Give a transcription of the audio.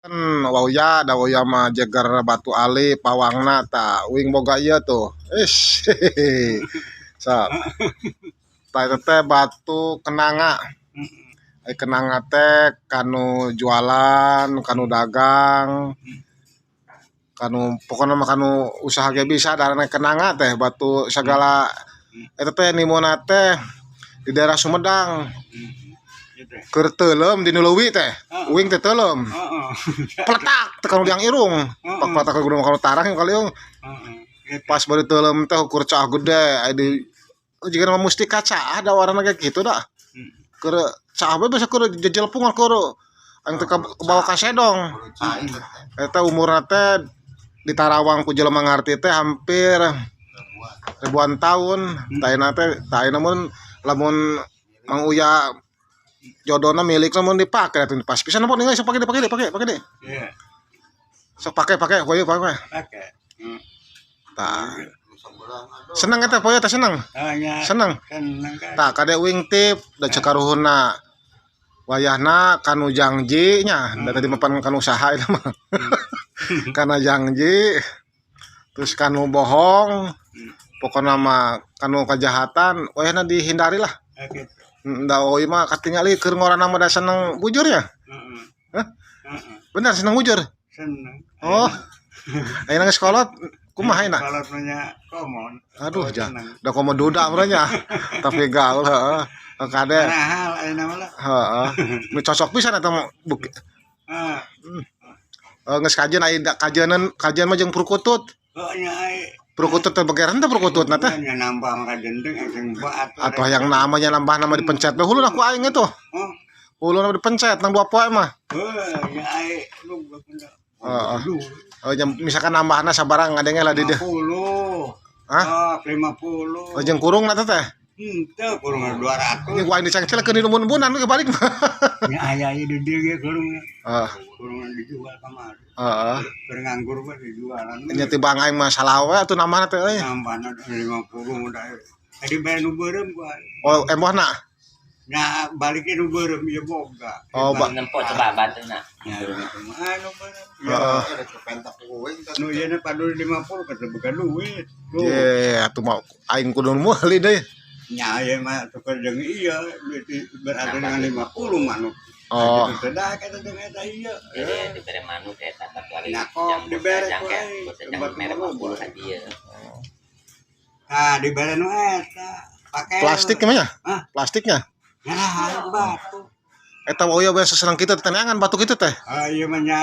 Kan wauya da wauya mah jeger batu ali pawangna ta uing boga ieu tuh. Ish. Sok. Tah eta teh batu kenanga. Ai kenanga teh kanu jualan, kanu dagang, kanu pokona mah kanu usaha ge bisa darana kenanga teh batu sagala eta teh nimona teh di daerah Sumedang. Keur teuleum di leuwi teh, uing teh teuleum. Peletak teh kanu liang irung. Pak peletak ke gunung kanu tarang kali. Pas bari teuleum teh ukur caah gede aya di jiga mah mustika caah da warna kayak gitu dah. Keur caah bae bisa keur jejelpungan keur aing teh kebawa ka sedong. Eta umurna teh di Tarawang ku jelema ngarti teh hampir ribuan tahun. Taina teh taina mun lamun Mang Uya jodona milikna mun dipake atuh pas pisan apa ningali sok pake deh, pake deh, pake, pake deh. Iya. Sok pake, pake, poe pake. Pake. Tah. Seneng eta poe teh seneng. Hanya Seneng. Seneng kan. Tah kade uing tip da cekaruhunna. Wayahna kanu jangji nya, da tadi mah pan kanu usaha eta mah. Kana jangji terus kanu bohong, pokona mah kanu kejahatan wayahna dihindari lah. Gitu. Da oi mah katingali keur ngorana mah da seneng bujur ya. Hah? Heeh. Bener seneng bujur. Seneng. Oh. Ayeuna geus kolot kumaha ayeuna? Kalau punya komon. Aduh, Oh, jah. seneng. Da komo duda meureun nya. Tapi gaul heeh. Kade Mahal ayeuna mah lah. Heeh. Nu cocok pisan eta mah Ah, geus kajian aya kajieun kajian mah jeung perkutut. Oh nya ai. Perkutut teh begeran teh perkutut na teh. Nya nambah maka gendeng jeung batu. Atau yang namanya nambah nama dipencet we huluna ku aing itu. Oh, Huluna dipencet nang 2 poe mah. Oh nya ai lu. Heeh. Oh, jam, misalkan nambahna sabarang ngadenge lah di dieu. 50. Hah? Oh, 50. Oh, jeung kurung na teh teh. Henteu kurung 200. Ini ku aing dicengcelkeun di rumbun-rumbunan ke balik mah. Nya aya ieu di dieu ge kurung. Heeh. Kurung dijual kamari. Heeh. Keur nganggur mah dijualan. Nya tibang aing mah salah we atuh namahna teh euy. Nambahna 50 udah. Tadi bayar nu beureum ku aing. Oh, embohna. Nah, baliknya nu beureum ieu boga. Oh, Nempo coba bantu nak. Ya, anu beureum. Heeh. Nu ieu na padu 50 kata boga duit. Tuh. Ye, atuh mah aing kudu meuli deui. Nya ieu mah tuker jeung ieu berarti dengan 50 manuk. Oh. Teu dah kata jeung eta ieu. Jadi dibere manuk eta kecuali Nah, kok dibere ku aing. jam merek 50 ka dieu. Nah, dibere nu eta. Pake Plastik gimana? Hah? Plastiknya. Nah, batu. Eta oh iya biasa senang kita tetanangan batu kitu teh. Ah, ieu mah nya.